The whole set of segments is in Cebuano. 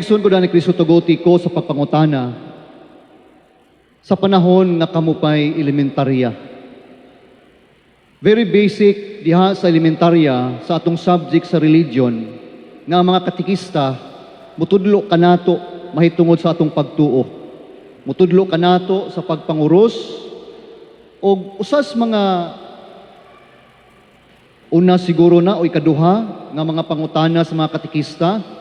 Mga igsoon ko ni Kristo, tugoti ko sa pagpangutana sa panahon nga kamo pa'y elementarya. Very basic diha sa elementarya, sa atong subject sa religion, nga ang mga katikista mutudlo kanato mahitungod sa atong pagtuo. Mutudlo kanato sa pagpanguros, og usas mga una siguro na o ikaduha nga mga pangutana sa mga katikista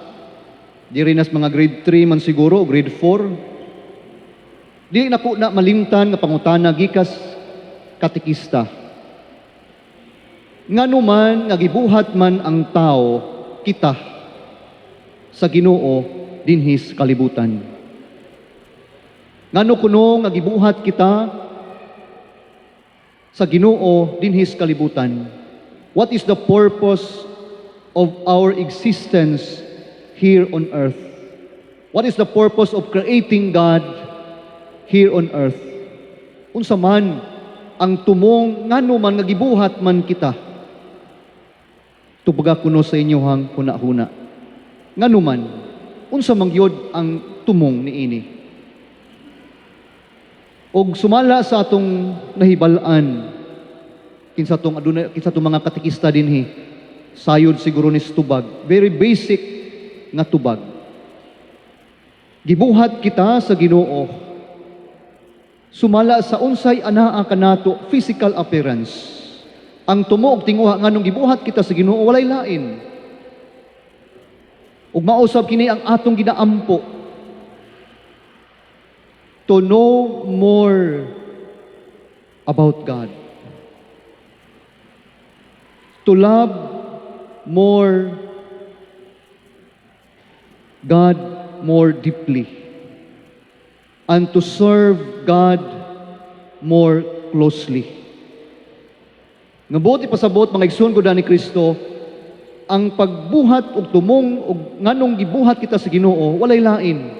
diri nas mga grade 3 man siguro o grade 4. Di na po na malimtan nga pangutana gikas katikista: Ngano man nga gibuhat man ang tao, kita, sa Ginoo dinhi sa kalibutan? Ngano kuno nga gibuhat kita sa Ginoo dinhi sa kalibutan? What is the purpose of our existence here on earth? What is the purpose of creating God here on earth? Unsa man ang tumong, ngano man nga gibuhat man kita? Tubaga kuno sa inyohang huna-huna. Ngano man, unsa man gyud ang tumong niini? Og sumala sa atong nahibal-an, kinsa tong aduna, kinsa tong mga katikista dinhi, sayod siguro ni tubag, very basic nga tubag. Gibuhat kita sa Ginoo sumala sa unsay anaa kanato, physical appearance. Ang tumo og tinguha nganong gibuhat kita sa Ginoo, walay lain. Ug mausab kini ang atong ginaampo: to know more about God, to love more God more deeply, and to serve God more closely. Nga buot ipasabot, mga igsoon ko ni Kristo, ang pagbuhat og tumong og nganong gibuhat kita sa Ginoo, walay lain.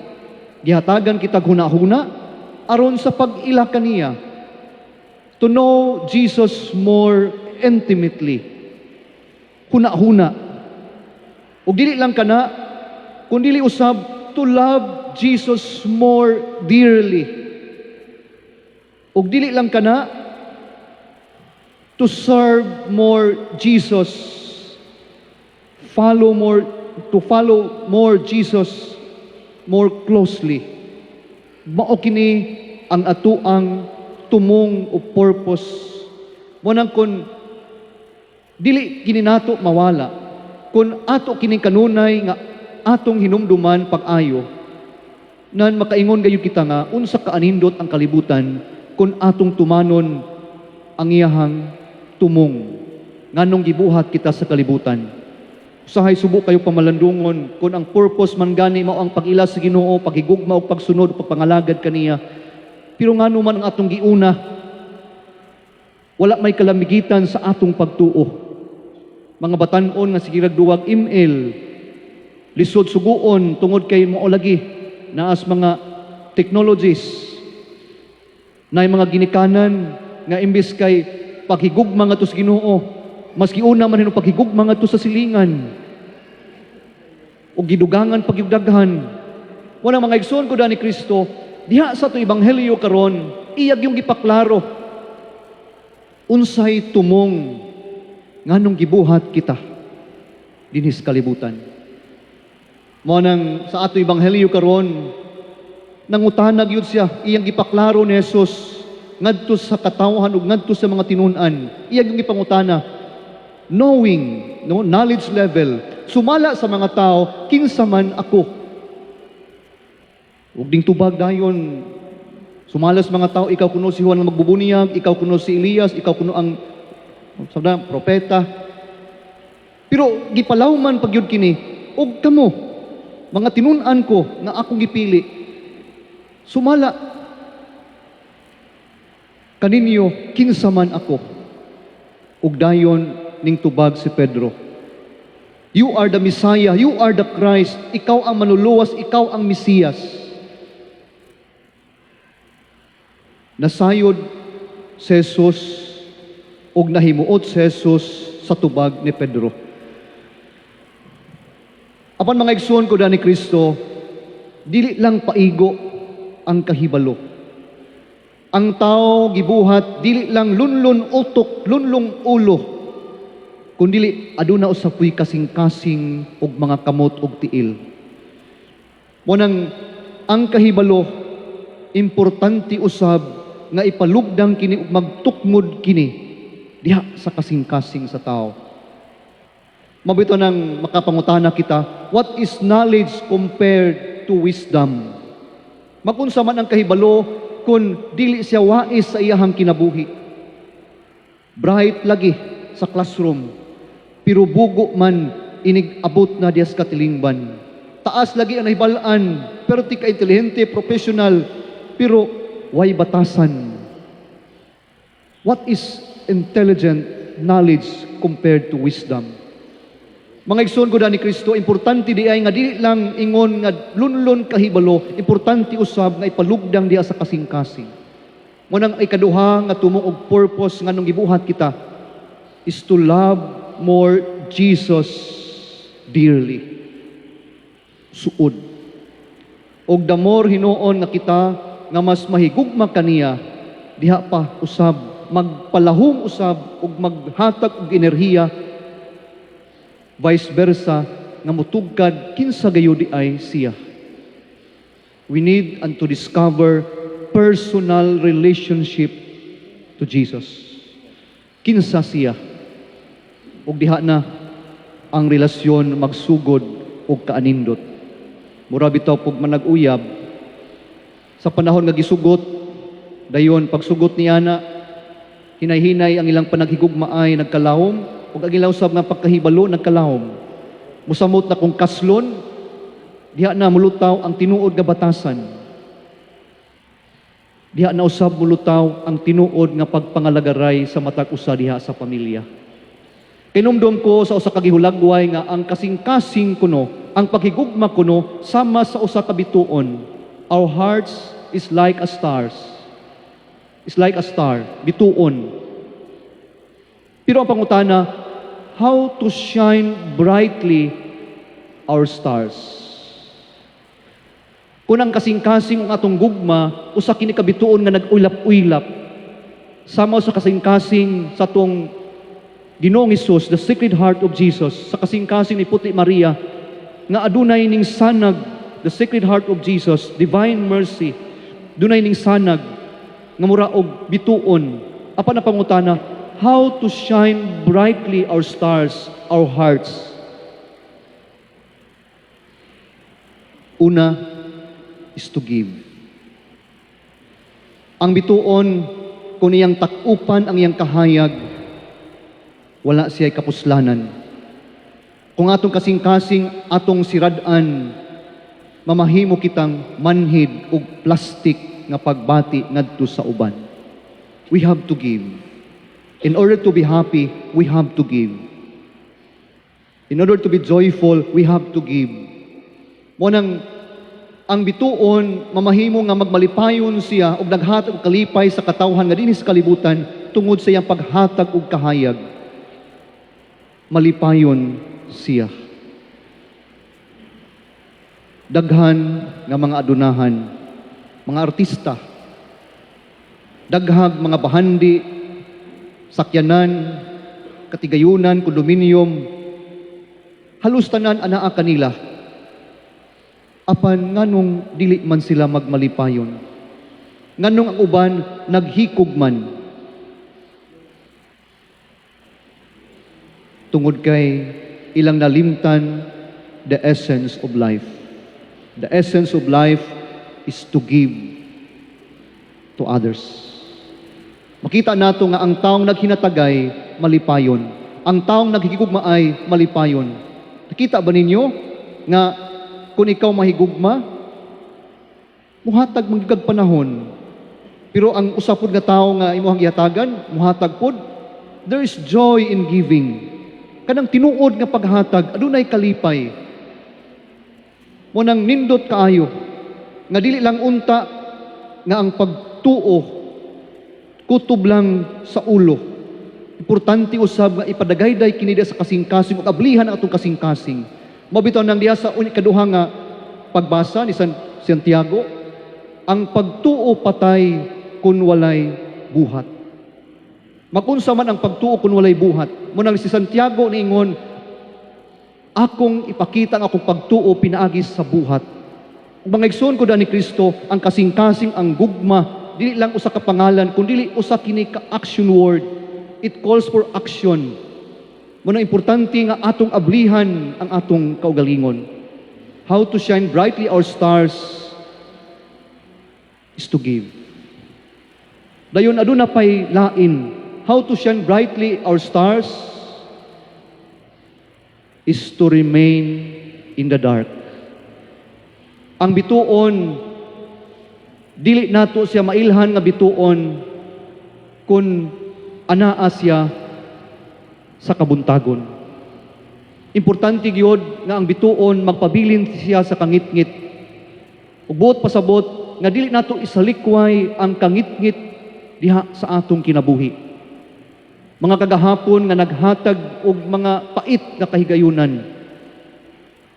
Gihatagan kita huna-huna aron sa pag-ila kaniya. To know Jesus more intimately. Huna-huna. Ug dili lang kana, kundi usab to love Jesus more dearly. Ug dili lang kana, to serve more Jesus. Follow more, to follow more Jesus more closely. Mao kini ang atuang tumong o purpose. Mao nang kun dili kini nato mawala, kun ato kining kanunay nga atong hinumduman pag-ayo, nan makaingon gayud kita nga unsa ka anindot ang kalibutan kung atong tumanon ang iyahang tumong nganong gibuhat kita sa kalibutan. Usahay subo kayo pamalandungon kung ang purpose man gani mao ang pag-ila sa Ginoo, paghigugma ug pagsunod, pagpangalagad kaniya. Pero ngano man ang atong giuna, wala may kalamigitan sa atong pagtuo. Mga batan-on nga sige rag duwag email, lisod suguon tungod kay mao lagi naas mga technologies na mga ginikanan nga imbis kay paghigugma ngadto sa Ginoo, mas giuna man hinuon paghigugma ngadto sa silingan o gidugangan pagyugdaghan. Wala, mga igsoon ko ni Kristo, diha sa ato ebanghelyo karon, iya gyung gipaklaro unsay tumong nganong gibuhat kita dinhi sa kalibutan. Mao nang sa ato ebanghelyo karon, nangutana gyud siya, iyang gipaklaro ni Jesus ngadto sa katawhan ug ngadto sa mga tinun-an. Iyang yung gipangutana, knowing, no, knowledge level, sumala sa mga tao, kinsa man ako? Ug ding tubag dayon, sumala sa mga tao, ikaw kuno si Juan nga magbubuniyag, ikaw kuno si Elias, ikaw kuno ang sabda, propeta. Pero gipalawman pagyud kini, ug kamo, mga tinun-an ko nga akong gipili, sumala kaninyo, kinsa man ako? Ug dayon ning tubag si Pedro, "You are the Messiah, you are the Christ, ikaw ang manluluwas, ikaw ang Mesiyas." Nasayod si Jesus ug nahimuot si Jesus sa tubag ni Pedro. Apan, mga igsoon ko ni Kristo, Dili lang paigo ang kahibalo. Ang tao gibuhat dili lang lunlun utok, lunlong ulo, kundili aduna usab puy kasing-kasing og mga kamot og tiil. Mao nang ang kahibalo, importante usab nga ipalugdang kini ug magtukmod kini diha sa kasing-kasing sa tao. Mao bitaw nang makapangutana kita, what is knowledge compared to wisdom? Magunsa man ang kahibalo kung dili siya wais sa iyahang kinabuhi? Bright lagi sa classroom, pero bugo man inig abot na diha sa katilingban. Taas lagi ang nahibal-an, pero ti ka intelihente, professional, pero way batasan. What is intelligent knowledge compared to wisdom? Mga igsoon ko ni Kristo, importante di ay nga dili lang ingon nga lunlon kahibalo, importante usab nga ipalugdang diha sa kasing-kasing. Mao nang ikaduha nga tumong og purpose nganong gibuhat kita is to love more Jesus dearly. Suod. Og the more hinuon nga kita nga mas mahigugma kaniya, diha pa usab magpalahom usab ug maghatag og enerhiya, vice versa, nga mutugkad kinsa gayud di ay siya. We need and to discover personal relationship to Jesus. Kinsa siya? Ug diha na ang relasyon magsugod og kaanindot. Mura bitaw pug manag-uyab sa panahon nga gisugot, dayon pagsugot ni ana, hinay-hinay ang ilang panaghigugmaay nagkalawom ug ang ilang usab nga pagkahibalo nagkalawom. Musamot na kung kaslon, diha na mulutaw ang tinuod nga batasan. Diha na usab mulutaw ang tinuod nga pagpangalagaray sa matag usa diha sa pamilya. Kinumdum ko sa usa ka gihulagway nga ang kasing-kasing kuno, ang paghigugma kuno sama sa usa ka bituon. Our hearts is like a stars. Is like a star, bituon. Pero ang pangutana, how to shine brightly our stars? Kung ang kasing-kasing ang atong gugma, usa kini ka bituon nga nag-uylap-uylap. Sama sa kasing-kasing sa atong Ginoong Hesus, the Sacred Heart of Jesus, sa kasing-kasing ni Puti Maria, nga adunay ning sanag, the Sacred Heart of Jesus, Divine Mercy, dunay ning sanag, nga mura og bituon. Apan ang pangutana, how to shine brightly our stars, our hearts? Una is to give. Ang bituon, kung iyang takupan ang iyang kahayag, wala siya'y kapuslanan. Kung atong kasing-kasing atong sirad-an, mamahimo kitang manhid og plastic nga pagbati ngadto sa uban. We have to give. In order to be happy, we have to give. In order to be joyful, we have to give. Mao nang ang bituon mamahimo nga magmalipayon siya og naghatag og kalipay sa katawhan nga dinhi sa kalibutan tungod sa iyang paghatag og kahayag. Malipayon siya. Daghan nga mga adunahan, mga artista, daghag mga bahandi, sakyanan, katigayunan, kondominium, halos tanan anaa kanila. Apan nganong dili man sila magmalipayon? Nganong ang uban naghikog man? Tungod kay ilang nalimtan the essence of life. The essence of life is to give to others. Makita nato nga ang taong naghinatagay, malipayon. Ang taong naghigugmaay, malipayon. Nakita ba ninyo nga kung ikaw mahigugma, muhatag man gyud kag panahon? Pero ang usa pod nga tawo nga imong gihatagan, muhatag pod, there is joy in giving. Kanang tinuod nga paghatag, adunay kalipay. Mao nang nindot kaayo nga dili lang unta nga ang pagtuo kutob lang sa ulo. Importante usab nga ipadagayday kini diha sa kasing-kasing ug ablihan ang atong kasing-kasing. Mao bitaw nang diha sa kaduha nga pagbasa ni San Santiago? Ang pagtuo patay kung walay buhat. Magunsa man ang pagtuo kung walay buhat? Mao nang si Santiago niingon, "Akong ipakita ang akong pagtuo pinaagi sa buhat." Ug mga igsoon ko ni Kristo, ang kasing-kasing, ang gugma, dili lang usa ka pangalan, kundi usa kini ka action word. It calls for action. Mao na importante nga atong ablihan ang atong kaugalingon. How to shine brightly our stars is to give. Dayon aduna pay lain. How to shine brightly our stars is to remain in the dark. Ang bituon, dili nato siya mailhan nga bituon kung anaa siya sa kabuntagon. Importante gyud nga ang bituon magpabilin siya sa kangitngit. Ug buot pasabot nga dili nato isalikway ang kangitngit diha sa atong kinabuhi. Mga kagahapon nga naghatag og mga pait nga kahigayunan.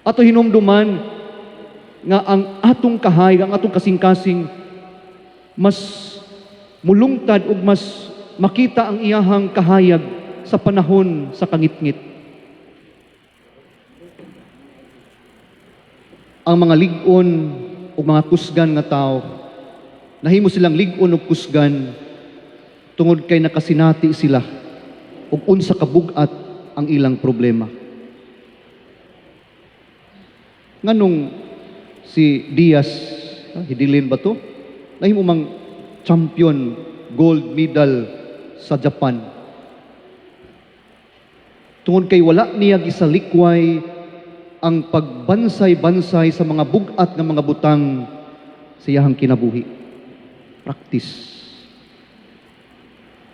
Ato hinumduman nga ang atong kahay, ang atong kasing-kasing mas mulungtad ug mas makita ang iyahang kahayag sa panahon sa kangitngit. Ang mga lig-on o mga kusgan nga tao, nahimo silang lig-on ug kusgan tungod kay nakasinati sila ug unsa ka bug-at ang ilang problema. Nganong si Diaz, Hidilyn ba to? Nahimo mang champion, gold medal sa Japan. Tungod kay wala niya gisalikway ang pagbansay-bansay sa mga bug-at nga mga butang sa iyahang kinabuhi. Practice.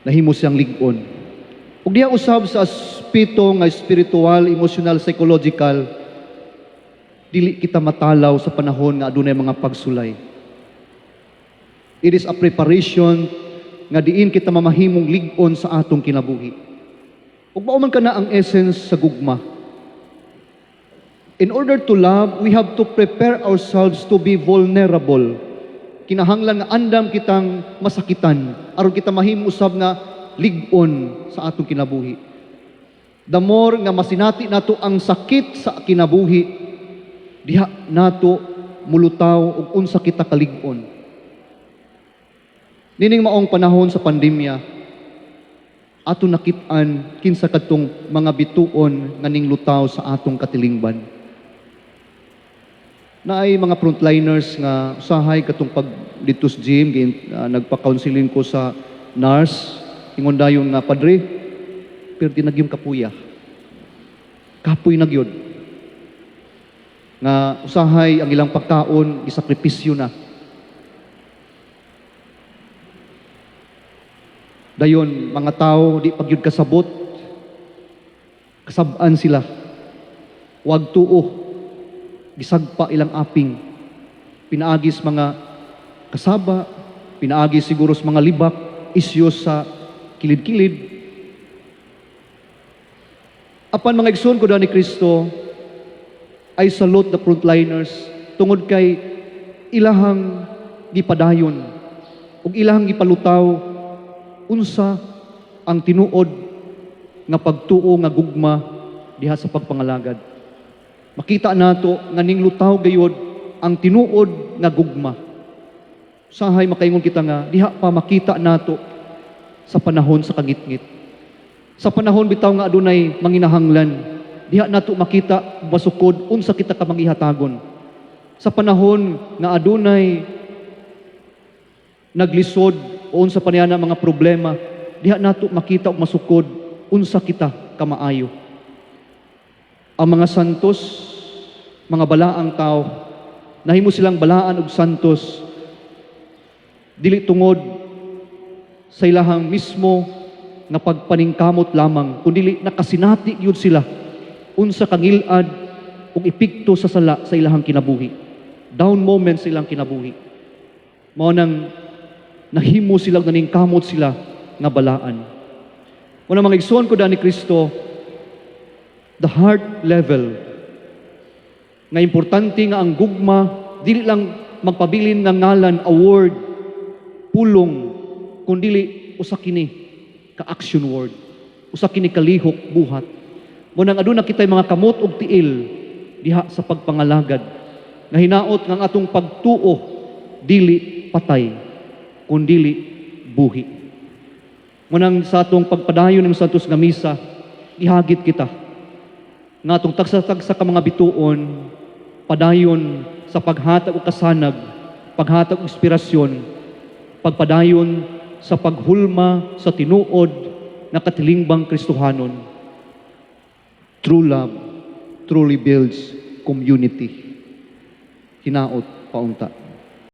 Nahimo siyang lig-on. Ug diha usab sa aspeto nga spiritual, emotional, psychological, dili kita matalaw sa panahon nga adunay mga pagsulay. It is a preparation nga diin kita mamahimong lig-on sa atong kinabuhi. Ug mao man kana ang essence sa gugma. In order to love, we have to prepare ourselves to be vulnerable. Kinahanglan nga andam kitang masakitan aron kita mahimo usab nga lig-on sa atong kinabuhi. The more nga masinati nato ang sakit sa kinabuhi, diha nato mulutaw ug unsa kita kalig-on. Nining maong panahon sa pandemya, ato nakit-an kinsa kadtong mga bituon nga ninglutaw sa atong katilingban. Naay mga frontliners nga usahay katong pag dito sa gym, nagpa-counseling ko sa nurse, ingon dayon nga, "Padre, perdi na gyud kapuya. Kapoy na gyud." Nga usahay ang ilang pagkaon, isakripisyo na. Dayon mga tao di pa gyud kasabot, kasab-an sila. Wag tuo, gisagpa ilang aping. Pinaagis mga kasaba, pinaagis siguro sa mga libak, isyos sa kilid-kilid. Apan mga igsoon ko ni Kristo, I salute the frontliners tungod kay ilahang gipadayon ug ilahang gipalutaw unsa ang tinuod nga pagtuo nga gugma diha sa pagpangalagad. Makita nato nga ninglutaw gayod ang tinuod nga gugma. Usahay makaingon kita nga diha pa makita nato sa panahon sa kangitngit. Sa panahon bitaw nga adunay manginahanglan, diha nato makita masukod unsa kita ka mangihatagon. Sa panahon nga adunay naglisod o unsa pa niya na mga problema, diha nato makita og masukod unsa kita kamaayo. Ang mga santos, mga balaang tao, nahimo silang balaan og santos dili tungod sa ilahang mismo nga pagpaningkamot lamang, kundi nakasinati gyud sila unsa kangilad ug epekto sa sala sa ilahang kinabuhi. Down moments sa ilang kinabuhi. Mao nang nahimo sila, naningkamot sila nga balaan. Mao mga igsoon ko ni Kristo, the heart level nga importante nga ang gugma dili lang magpabilin nga ngalan, a word, pulong, kundili usa kini ka action word. Usa kini kalihok, buhat. Mao nang aduna kitay mga kamot ug tiil diha sa pagpangalagad. Nga hinaot nga ang atong pagtuo dili patay, kundili buhi. Mao nang sa atong pagpadayon ng Santos nga Misa, ihagit kita nga atong tagsa-tagsa ka mga bituon padayon sa paghatag og kasanag, paghatag og inspirasyon, pagpadayon sa paghulma sa tinuod na katilingbang Kristohanon. True love truly builds community. Hinaot paunta.